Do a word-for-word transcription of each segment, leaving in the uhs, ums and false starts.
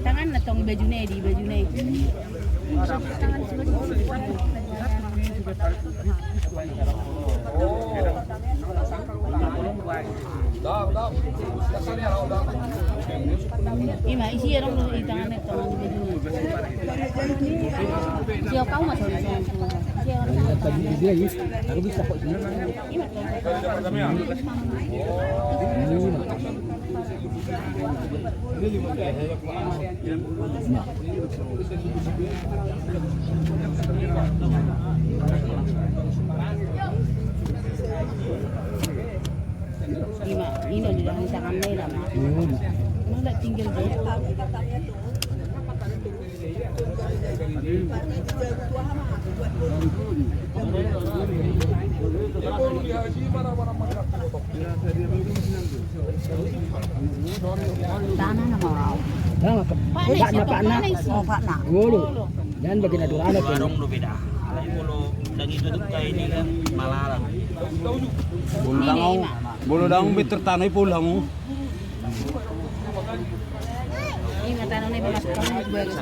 Tangan na tong bajuna i, di bajuna i. Ima, isi adong do i tangan na tong bajuna i. Isi, kau masuk. Isi, orang. Ima, ino di dalam tangan na i, Lama. Nunga tinggal dia. Tanah nama orang. Pakna, pakna. Oh, pakna. Ngolu. Jangan bagi naturan. Warung do beda. Alai molo dang itu dukka ini kan malalang. Molo dang, molo dang better tanah i pulang.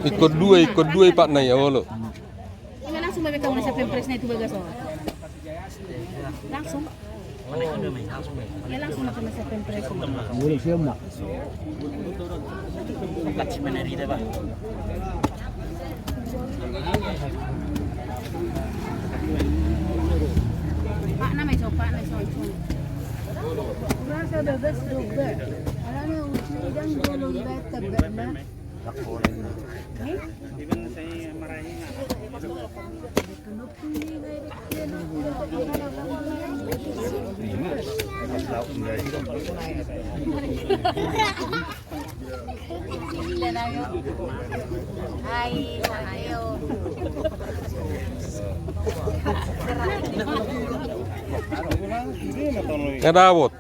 Ingkon dua, ingkon dua i pakna i, olo. Ima langsung ma be hamu na siap pempres na i tu bagas on. Langsung. Ia langsung ma hamu na siap pempres. Boleh siap, Mak. Pakna ma i, so, pakna ma i, so. Rasa bagas do ba. Alana uci dang jolo ba tebak na. Nga dapot.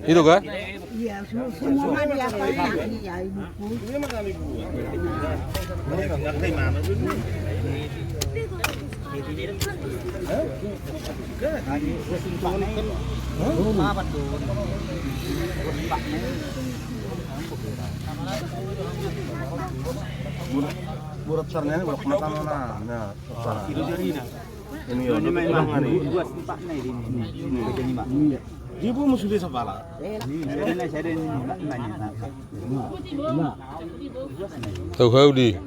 Itu kan? Iya, semua mah dia apa? Iya, ibu. Burat sarnya ini, burat mata mana? Nah, ini ya, ini memang ini. Buat empat nih ini. Ini. Ibu mau sudah sapala. Tau hau di.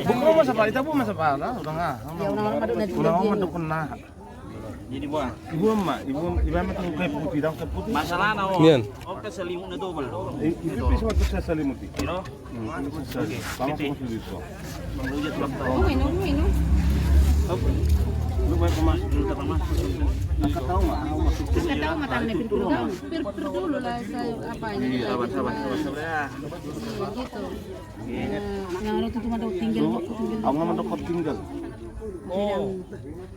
Buku masa pala, ita buku masa pala, udah nggak? Udah nggak, udah kena. Jadi buah. Ibu emak, ibu ibu emak tuh kayak putih, dong, kayak putih. Masalah na, oh. Nian. Oke, selimutnya double dong. Itu bisa masuk saya selimut itu. Kira? Sama seperti itu. Minum, minum. Lu mau kemas dulu, tak kemas. Tahu nggak? Tahu nggak, tangannya pintu dulu. Pir, pir dulu lah, saya apa ini? Iya, sabar, sabar, sabar, sabar ya. Iya, gitu. Iya. Nah, yang ada tuh cuma tinggal, tinggal. Aku mau dekat tinggal. Oh.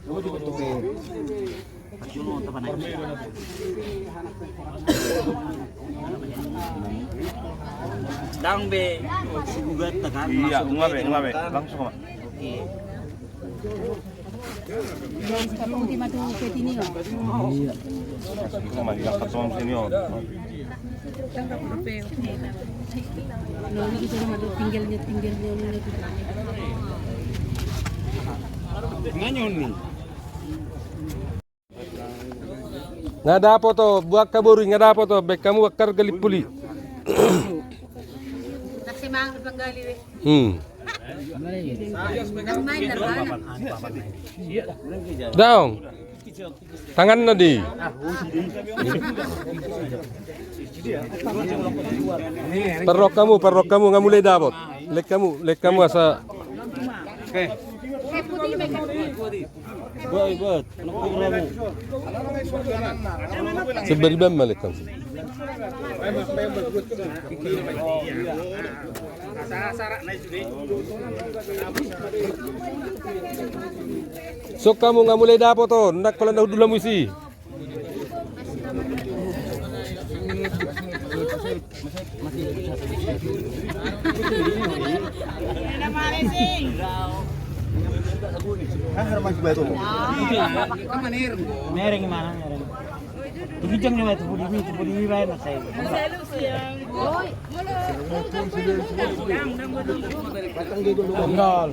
Coba, coba, coba. Dang be, sugugat kan. Iya, langsung nggak be, nggak be. Langsung, Pak. Oke. Guys, kapan di matu ke sini, Pak? Iya. Itu mah dia ketom sini, oh. Nah, ini kita matu tinggalnya, tinggalnya, tinggalnya. Nanya nih. Nga dapot, o, buat kaboru i nga dapot, o, baen hamu angka galipul i. Hmm. Daong. Tanganna di. Parrok hamu, parrok hamu, nga mulai dapot. Lek hamu, lek hamu asa. Sebari bam malekam. Sok hamu nga mulai dapot on, nang holan na hundul hamu isi. Mereng mana, mereng. Di kijang ni ma tu pudi mi, tu pudi mi baen na sai. Nol.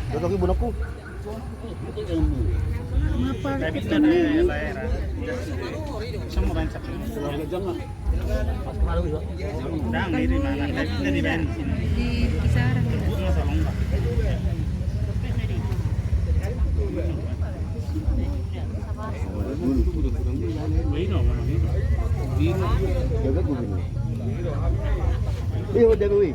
Dodok ibu naku. Di kisaran. Iya, udah gue.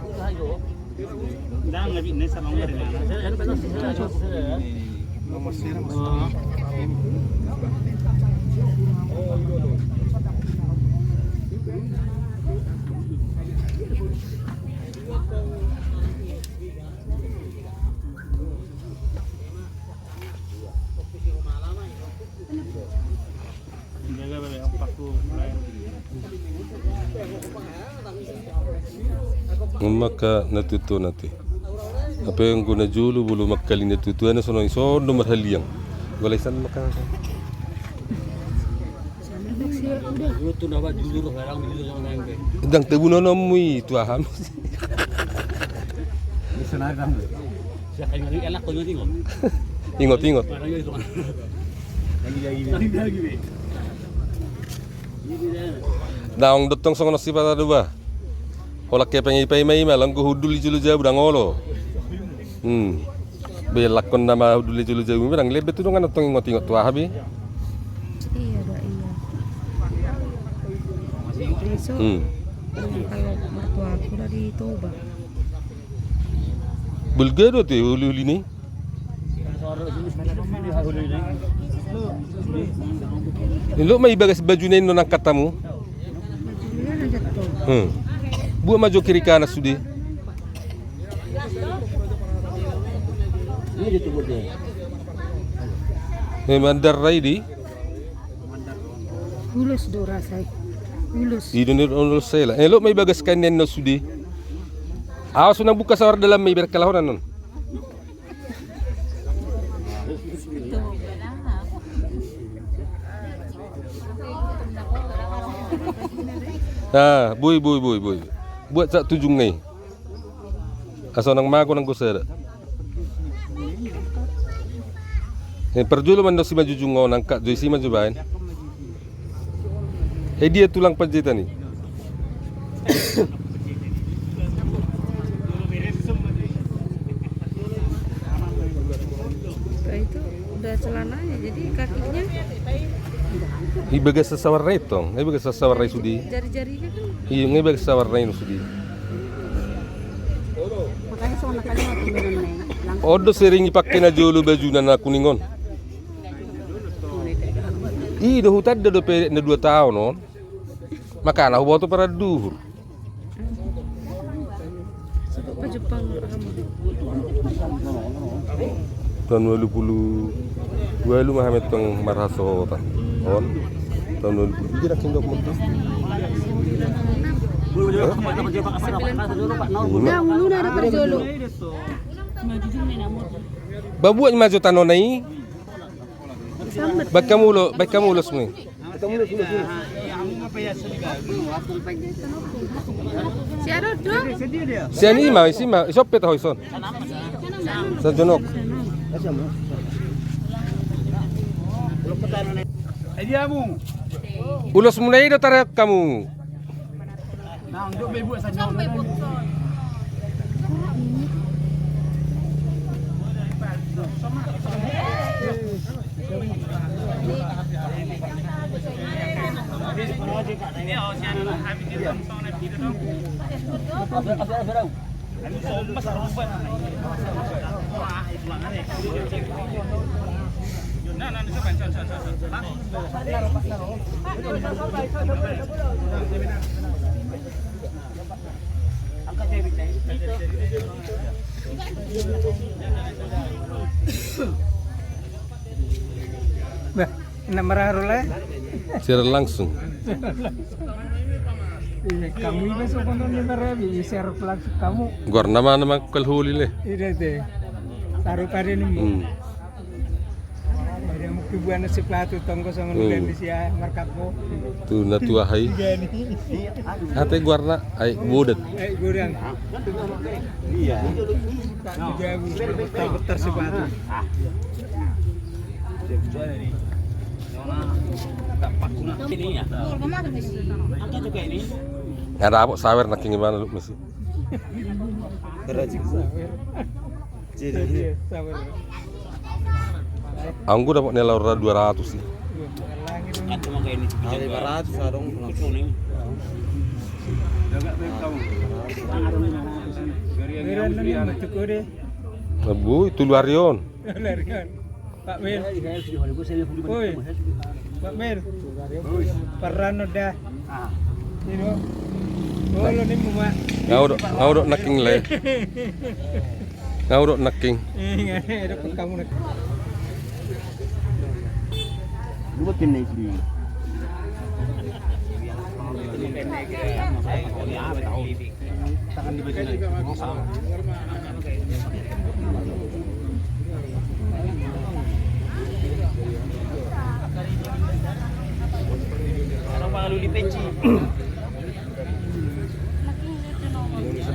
Maka na tutu nanti. Apa yang guna julu bulu makkali na tutu ana sono sono marhaliang. Golai san maka. Dang tebu nonommu i tu aha. Ingot-ingot. Naung dottong songon sipata do ba. Holan kepe i paima-ima, lang go hundul i jolo jabu dang olo. Hmm. Be lakkon nama hundul i jolo jabu, dang lebe tu dongan dottong ingot-ingot tu aha be. Iya, da, iya. Besok, hmm, kalau mertuaku udah di Toba. Bulga do te uli-uli ni. Ilok ma i bagas bajuna i non angkat hamu. Hmm. Buat ma jo kiri kanan sude. Eh, mandar rai di. Ulos do rasa i. Ulos. Ido ni ulos sela. Ilok ma i bagas kain nen non sude. Awas unang buka sawar dalam ma i berkelahonan non. Ah, boi, boi, boi, boi. Buat sak tujung nai. Asa unang mago nanggo sada. Eh, parjolo mandok si majujung on angkat jo isi ma jo baen. Eh, dia tulang panjaitan i. Itu udah celananya, jadi kakinya. I bagas sasawar rai tong, i bagas sasawar rai sude. Jari-jarinya kan. Iya, i bagas sasawar rai sude. Makanya soalnya kali mau temenan nih. On do sering i pake na jolo bajuna na kuning on. I do hutanda dope na dua taon on. Makana huboto paranduhur. Taon walu pulu walu ma hami tong marhasohotan. On. Taon walu pulu pulu. Hah? Udah, nguluna ada parjolo. Babuat ma jo tanona i. Baen hamu ulo, baen hamu ulos mui. Sian i ma, isi ma, isope taho ison. Sajonok. Ulos muna i do tarek hamu. Bah, enak mararo lah. Siaran langsung. Iya, kamu iba sokonon ni marabi, iya, siaran langsung kamu. Gor nama nama kalhuli le. Iya, deh. Taruh pada nemu. Hmm. Ada mungkin buana sepatu tonggo sama. Hmm. Nudan di sia markapmu. Tu na tua hai. Iya, nih. Ate guarna ai bodet. Ai godang. Iya. Jago. Betar sepatu. Ada apa sawer nak kini mana lu mesti. Kerajin. Jadi. Anggo dapot ni laura dua ratus sih. Lima ratus adong. Abu itu luarion. Pak Mil. Oi. Pak Mil. Parano dah. Ino. Olo ni mu, Mak. Ngau dok, ngau dok naking le. Ngau dok naking. Iya, dok kamu naking. Dua tim nih.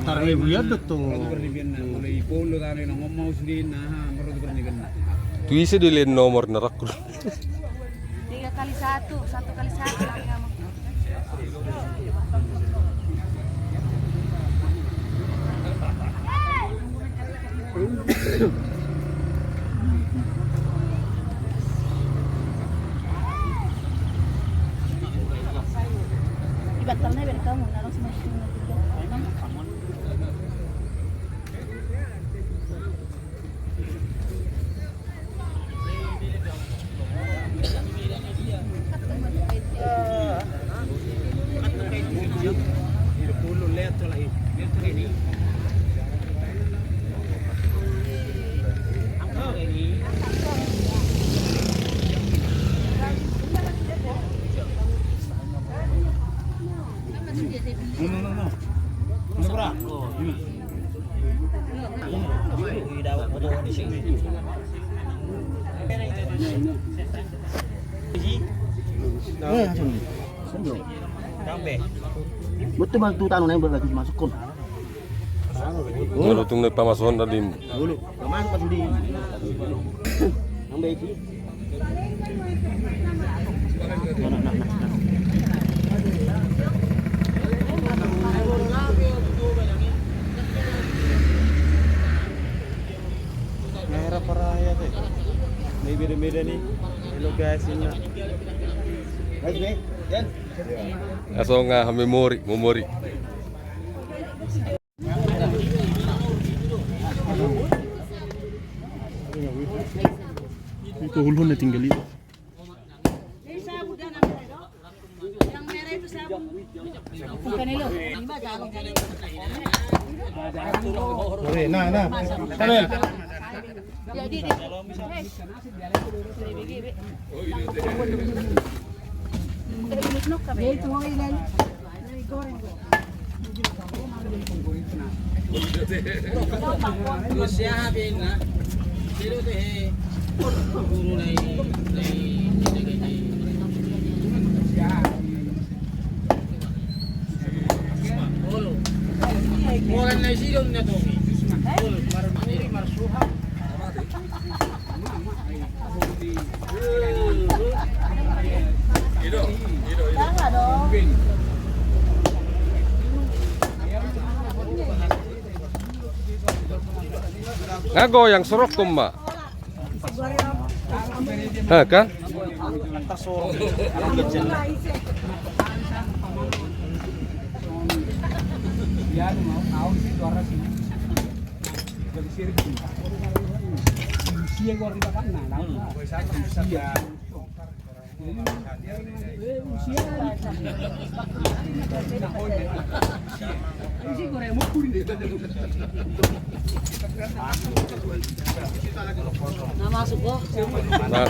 Tarlai bulian do tu. Tu ise do ilen nomor na rakkon. Tiga kali satu, satu kali satu lagi kamu. Di bantalnya biar kamu naruh semua. Betul, bang, tu tanu na yang berarti masuk kon. Ngolutung na pamason tadi. Dulu, masuk pas di. Nang baik. Merah parah ya teh. Ini beda-beda nih. Halo guys, ini. Guys, nih, Dan. Asal nggak memori, memori. Itu huluna tinggal itu. Bukan itu. Nah, nah. Samuel. Nga goyang sorok koma. Ha, kan? Nah, masuk, Bo. Nah.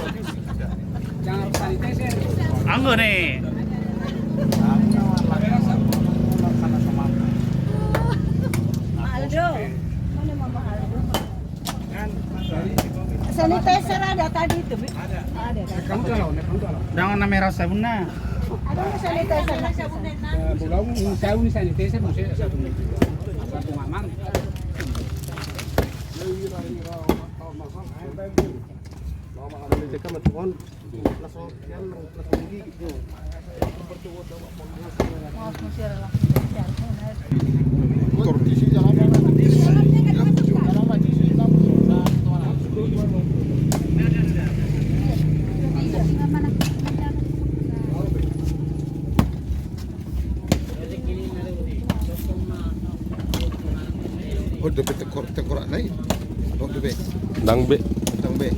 Anggo ne. Aldo. Mana Mama Aldo? Sanitizer ada tadi itu, Mi. Ada, ada. Dang na merah sabunna. Ada sanitizer. Sabun sanitizer, maksudnya sabun. Sabun aman. Oh, dope tekor-, tekorak nai. Oh, dope. Dang be. Dang be.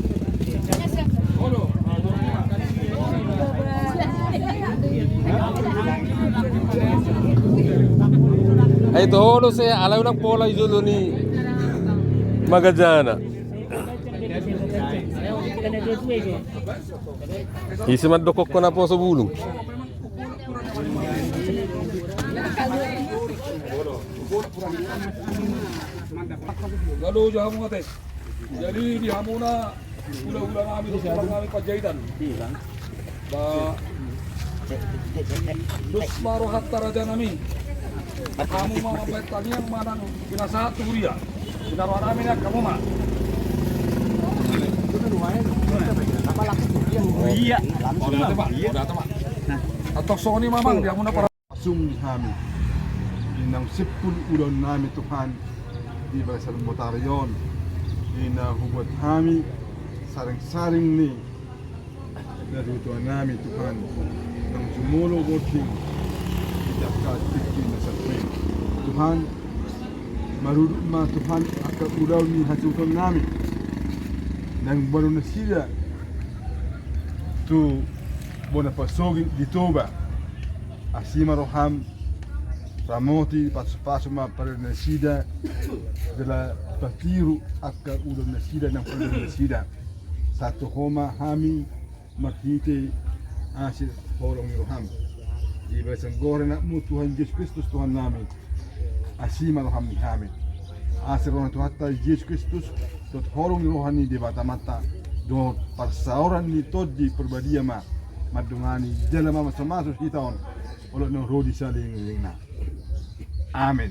Ai toho do se, alai unang pola i jolo ni magajana. Ise mandok ho na poso bulung. Lalu jamu ngate. Jadi di hamuna hulahula nami, tulang nami Panjaitan. Ba, dos ma rohanta raja nami. Hamu ma mambahen tangiang manang pinasahat tu huria. Pinaroha nami na hamu ma. Iya. Udah, Pak. Udah, Pak. Nah. Atau soni mamang di hamuna para Sung hami, inang sempul ulaon nami Tuhan, di bagasan botari on, inang hubuat hami saring-saring ni natuatua nami Tuhan, nang jumolo borngin di angka tingki na salpu i. Tuhan, marudut ma Tuhan angka ulaon ni hasuhuton nami, nang baru nasida tu bona pasogit di Toba. Asi ma roham, ramoti, pasupasu ma pardalanan nasida, jala patiru angka ulaon nasida nang pardalanan nasida. Sahat tu ho ma hami marhite asi holong ni roham. Di bagasan goar ni anakmu Tuhan Jesus Kristus Tuhan nami. Asi ma roham di hami. Asi roha ni Tuhanta Jesus Kristus, dohot holong ni roha ni Debata Amanta, dohot parsaoran ni Tondi Parbadia ma mandongani jala mamasumasu hita on, olo na ro di saleleng ni lelengna. Amen.